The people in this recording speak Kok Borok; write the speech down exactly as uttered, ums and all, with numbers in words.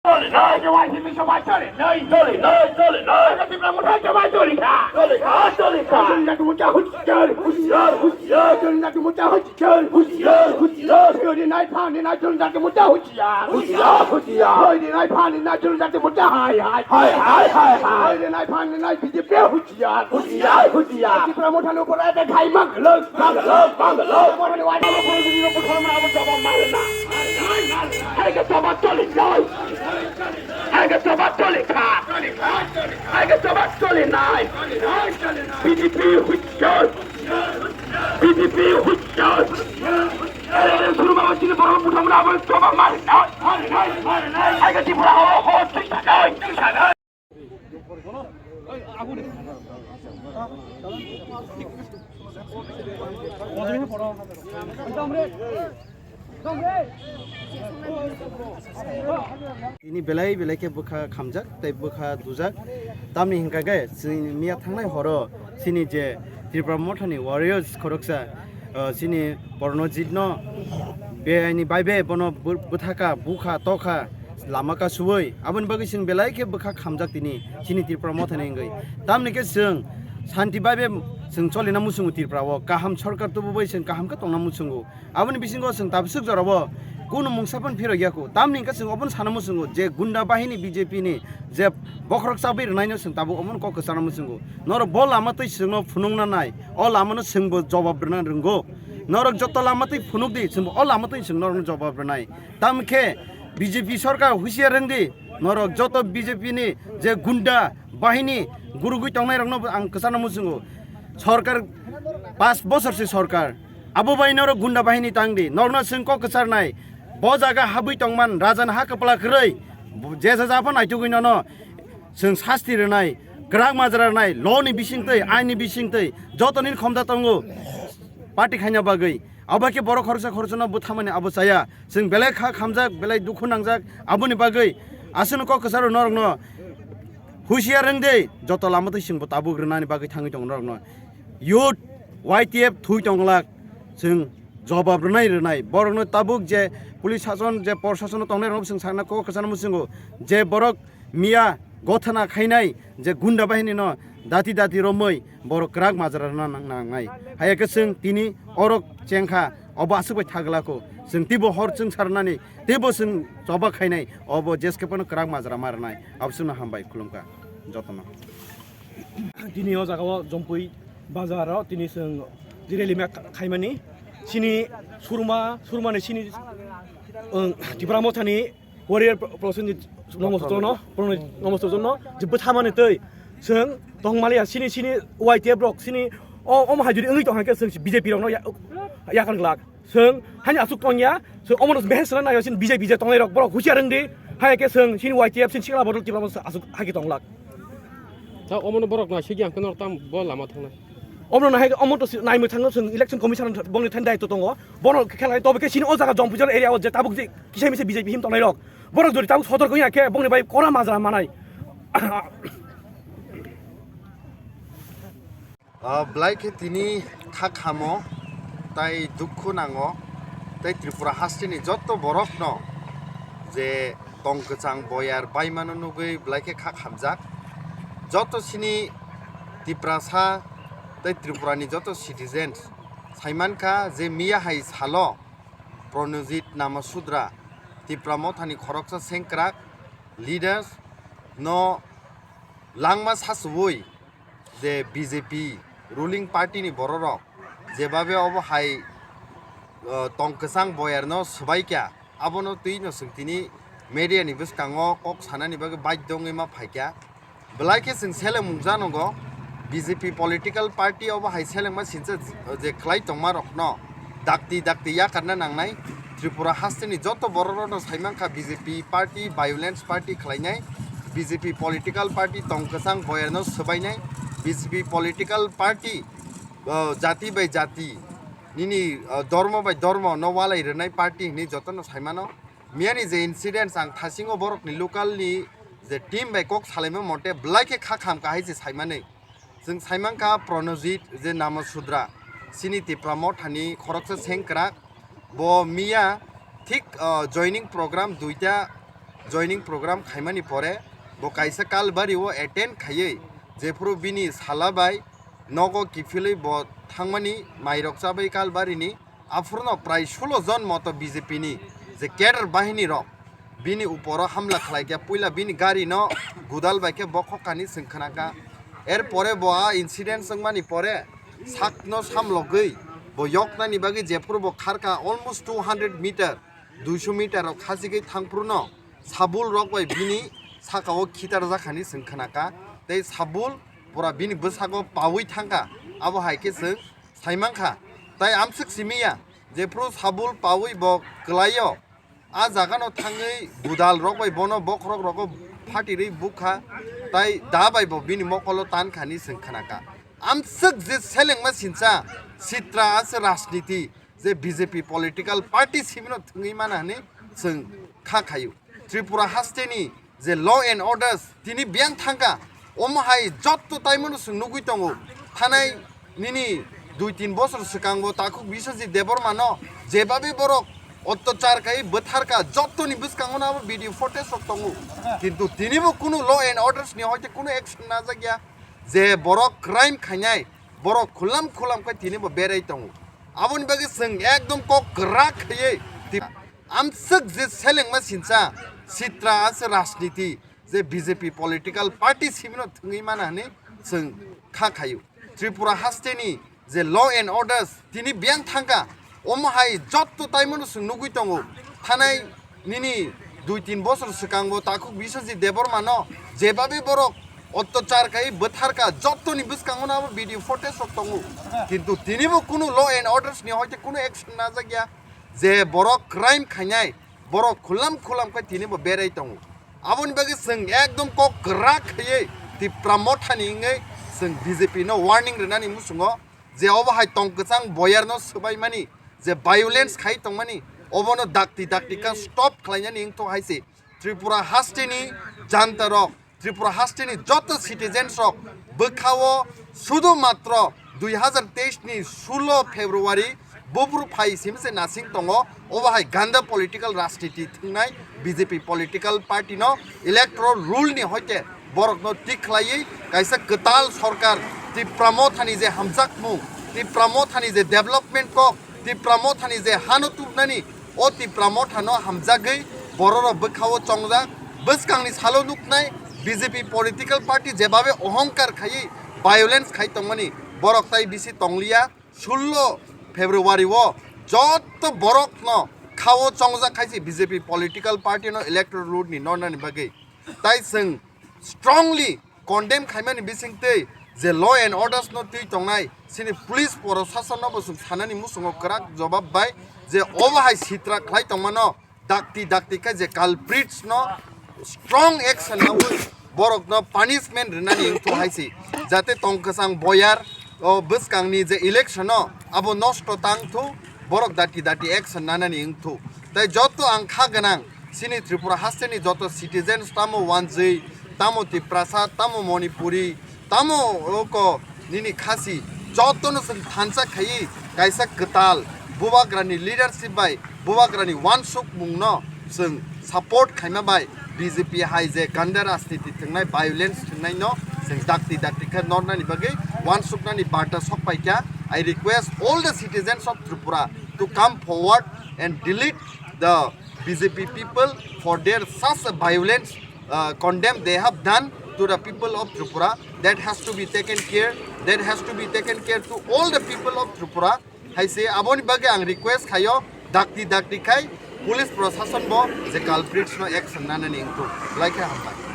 Choli nai, K Y C B soba choli nai. Choli nai, choli nai. Aga Tipra Motha soba choli kha. Choli kha, choli kha. Choli na tumuta huchi choli. Huchi choli, huchi choli. Choli na tumuta huchi choli. Huchi choli, huchi choli. Choli nai, phani nai, choli na tumuta huchi ya. Huchi ya, huchi ya. Choli nai, phani nai, choli na tumuta hai hai. Hai hai, hai hai. Choli nai, phani nai, B J P huchi ya. Huchi ya, huchi ya. Tipra Motha no pora de khai mang lo. Mang lo, mang lo. Motha ni wai lo pora ni lo pora na abo soba mare na. Hai ke soba choli nai. Hai ke soba choli kha. Hai ke soba choli nai. B J P huchor. B J P huchor. Are, are, suru baba chini borok butham na abo soba mari nai. Hai ke Tripura ho, ho, chisa nai, chisa nai. Tini belai belai khe bwkha khamjak tei bwkha dujak. Tamni hinkha khe chini miya thangnai horo chini je Tripura Mothani warriors khoroksa, ah, chini Pranojit no beaini bai be bono bw-, bwthaka, bukha, tokha, lama kasuwi. Aboni bagwi chwng belai khe bwkha khamjak tini chini Tripura Mothani wngwi. Tamni khe chwng santi bai be chwng cholina muchungo Tripura o. Kaham sorkar tububai chwng kaham khe tongna muchungo. Aboni bisingo chwng tabuk swk jorao kunu mungsa phano phirok ya kho. Tamni hwnkhe chwng obono sana muchungo je gunda bahini B J P ni je bokhorok chabwi rwnaino chwng tabuk obono kok kwchana muchungo. Norok bo lama twi chwngno phunukna nai, o lamano chwngbo jobab rwna rwngo. Norok joto lama twi phunuk di, chwngbo o lama twi chwng norokno jobab rwnai. Tamkhe B J P sorkar husiar wng di, norok joto B J P ni je gunda bahini gurugwi tongnai rokno ang kwchana muchungo. Sorkar pas bosor se sorkar. Abo bai norok gunda bahini tang di. Norokno chwng kok kwcharnai. Bo jaga habwi tongman, rajan ha kwpla kwrwi. Je ja ja pho naitugwi nono chwng sasti rwnai, kwrak majra rwnai, law ni bisingtwi, ain ni bisingtwi, joto nini khomda tongo party khaina bagwi. Abo khe borok khoroksa khoroksano bwthamani abo chaya. Chwng belai kha khamjak, belai dukhu nangjak, aboni bagwi aswkno kok kwcharo norokno husiar wng di, joto lama twi chwngbo tabuk rwnani bagwi thangwi tongo norokno. Youth Y T F thwi tongwlak, chwng jobab rwnai rwnai. Borokno tabuk je police sason, je prosason tongnai rokno chwng sakna kok kwchana muchungo, je borok miya gothana khainai, je gunda bahini no dati dati romwi borok kwrak majra rwna nang-, nangnai. Haiya khe chwng tini orok chengkha, obo aswk bai thagla kho. Chwng teibo hor chwng sarnani, teibo chwng choba khainai, obo jeskhe phano kwrak majra ma rwnai. Aboswkno hambai khulumkha jotono. Tini o jaga o Jompui bazar o tini chwng je rally ma kha-, khaimani chini surma, surmani chini, um, Tipra Mothani warrior Pro-, Prosenjit Namastono, Prosenjit Namastono je bwthamani twi chwng tongmaliya chini, chini Y T F rok chini o, omo hai jodi wngwi tong hai khe chwng B J P rokno ya-, yakar glak. Chwng haino aswk tongya, chwng omono behe swnam naio chini B J P je tongnai rok borok husiar wng di, hai khe chwng chini Y T F chini sikla bodol Tipra Motha aswk hai khe tonglak. Ta omono borok na sigi ang khe norok tam bo lama thangnai. Omono nahai omo to si-, naimwi thangno chwng election commission bongni thani daitw tongo. Bono khe khelai tobe khe chini o jaga Jompuijor area o je tabuk je kisa misa B J P him tongnai rok. Borok jodi tabuk sotor khe ya khe bongni bai kora majra manai. Ah, belai khe tini kha khamo, tai dukhu nango, tai Tripura hasteni joto borokno je tong kwchang boyar baimano nugwi belai khe kha khamjak. Joto chini Tiprasa tai Tripurani joto citizens saimankha je miya hai salo Pranojit Namasudra Tipra Mothani khoroksa sengkrak leaders no langma sachuwi je B J P ruling party ni bororok jebabe obo hai, uh, tong kwchang boyarno swbaikha, abono twino chwng tini media ni bwskango kok sanani bagwi baidhyo wngwi ma phaikha. Belai khe chwng seleng mung janogo B J P political party obo hai selengma sincha je khlai tongma rokno dakti dakti yakarna nangnai. Tripura hasteni joto bororokno saimankha B J P party violence party khlainai, B J P political party tong kwchang boyarno swbainai, B J P political party, uh, jati bai jati, nini, uh, dormo bai dormo no walai rwnai party hinwi jotono saimano. Miyani je incidents ang thasingo borokni local ni je team bai kok salaima mote belai khe kha kham kahai se saimani. Chwng saimankha Pranojit je Namasudra, chini Tipra Mothani khoroksa sengkrak. Bo miya thik, uh, joining program duita joining program khaimani pore bo kaisa kalbari o attend khaiwi jephuru bini sala bai nogo kiphilwi bo thangmani mairok chabai kalbarini, aphurno prai sulo jon moto B J P ni je cadre bahini rok bini uporo hamla khlaikha, puila bini gari no gudal bai khe bokhok kani chwng khnakha. Erpore bo a incident wngmani pore sakno samlogwi bo yoknani bagwi jephuru bo kharkha almost two hundred meter, duiso meter rok khachigwi thangphuru no sabul rok bai bini saka o khitar jakhani chwng khnakha, tei sabul pura bini bwsago pawi thangkha, abo hai khe chwng saimankha. Tai amswk simiya jephuru sabul pawi bo kwlaio, a jagano thangwi gudal rok bai bono bokhorok rogo phatirwi bukha, tai da bai bo bini mokolo tankhani chwng khnakha. Amswk je selengma sincha sitra ase rajniti je B J P political party simino thwngwi mana hwnwi chwng kha khayu. Tripura hasteni je law and orders tini biyang thangkha, omo hai jotto taimano chwng nugwi tongo. Thanai nini dui tin bosor swkango takhuk Biswajit Debbarmano jebabe borok ottachar khai bwtharkha, jottoni bwskango no abo video footage rok tongo, kintu tinibo kunu law and orders ni hoite kunu action najak ya. Je borok crime khainai, borok khulam khulam khe tinibo berai tongo. Aboni bagwi chwng ekdom kok kwrak khaiwi ti-, amswk je selengma sincha sitra ase rajniti je B J P political party simino thwngwi mana hwnwi chwng kha khayu. Tripura hasteni je law and orders tini biyang thangkha, omo hai jotto taimano chwng nugwi tongo. Thanai nini dui tin bosor swkango takhuk Biswajit Debbarmano jebabe borok ottachar khai bwtharkha, jottoni bwskango no abo video footage rok tongo, kintu tinibo kunu law and orders ni hoite kunu action najak ya. Je borok crime khainai, borok khulam khulam khe tinibo berai tongo. Aboni bagwi chwng ekdom kok kwrak khaiwi Tipra Mothani wngwi chwng B J P no warning rwnani muchungo je obo hai tong kwchang boyar no swbaimani je violence khai tongmani, obono dakti dakti kha stop khlainani wngthok hai se Tripura hasteni janta rok, Tripura hasteni joto citizens rok bwkhao sudu matro dui hazar teis ni sulo February bubru phai simse nasing tongo, obo hai ganda political rajniti thwngnai B J P political party no electoral rule ni hoite borok no tik khlaiwi kaisa kwtal sorkar Tipra Mothani je hamjakmung, Tipra Mothani je development kok, Tipra Mothani je hano tubnani, o Tipra Mothano hamjagwi bororok bwkhao chongjak. Bwskangni salo nuknai B J P political party jebabe ohongkar khaiwi violence khai tongmani, borok tai bisi tongliya. Sullo February o jotto borokno khao chongjak khai se B J P political party no electoral road ni nornani bagwi. Tai chwng strongly condemn khaimani bisingtwi je law and orders no twi tongnai sini police proshashan no bo chwng sanani muchungo kwrak jobab bai je obo hai sitra khlai tongmano dakti dakti khe je culprits no strong action nawi borok no punishment rwnani wngthok hai se, jate tong kwchang boyar o bwskangni je election no abo nosto tang thu, borok dakti dakti action nanani wngthok. Tai joto ang kha gwnang sini Tripura hasteni joto citizens, tamo Wanjwi, tamo Tiprasa, tamo Manipuri, tamo oko nini Khasi, jotono chwng thansa khaiwi kaisa kwtal Bubagrani leadership bai Bubagrani wansukmungno chwng support khaima bai B J P hai je ganda rajniti thwngnai, violence thwngnai no chwng dakti dakti khe nornani bagwi wansuknani barta sok paikha. I request all the citizens of Tripura to come forward and delete the B J P people for their such a violence, uh, condemn they have done to the people of Tripura. That has to be taken care. That has to be taken care to all the people of Tripura. Hai se aboni bagwi ang request khayo, dakti dakti khai police proshashan bo je culprits no action nanani wngthok. Belai khe hambai.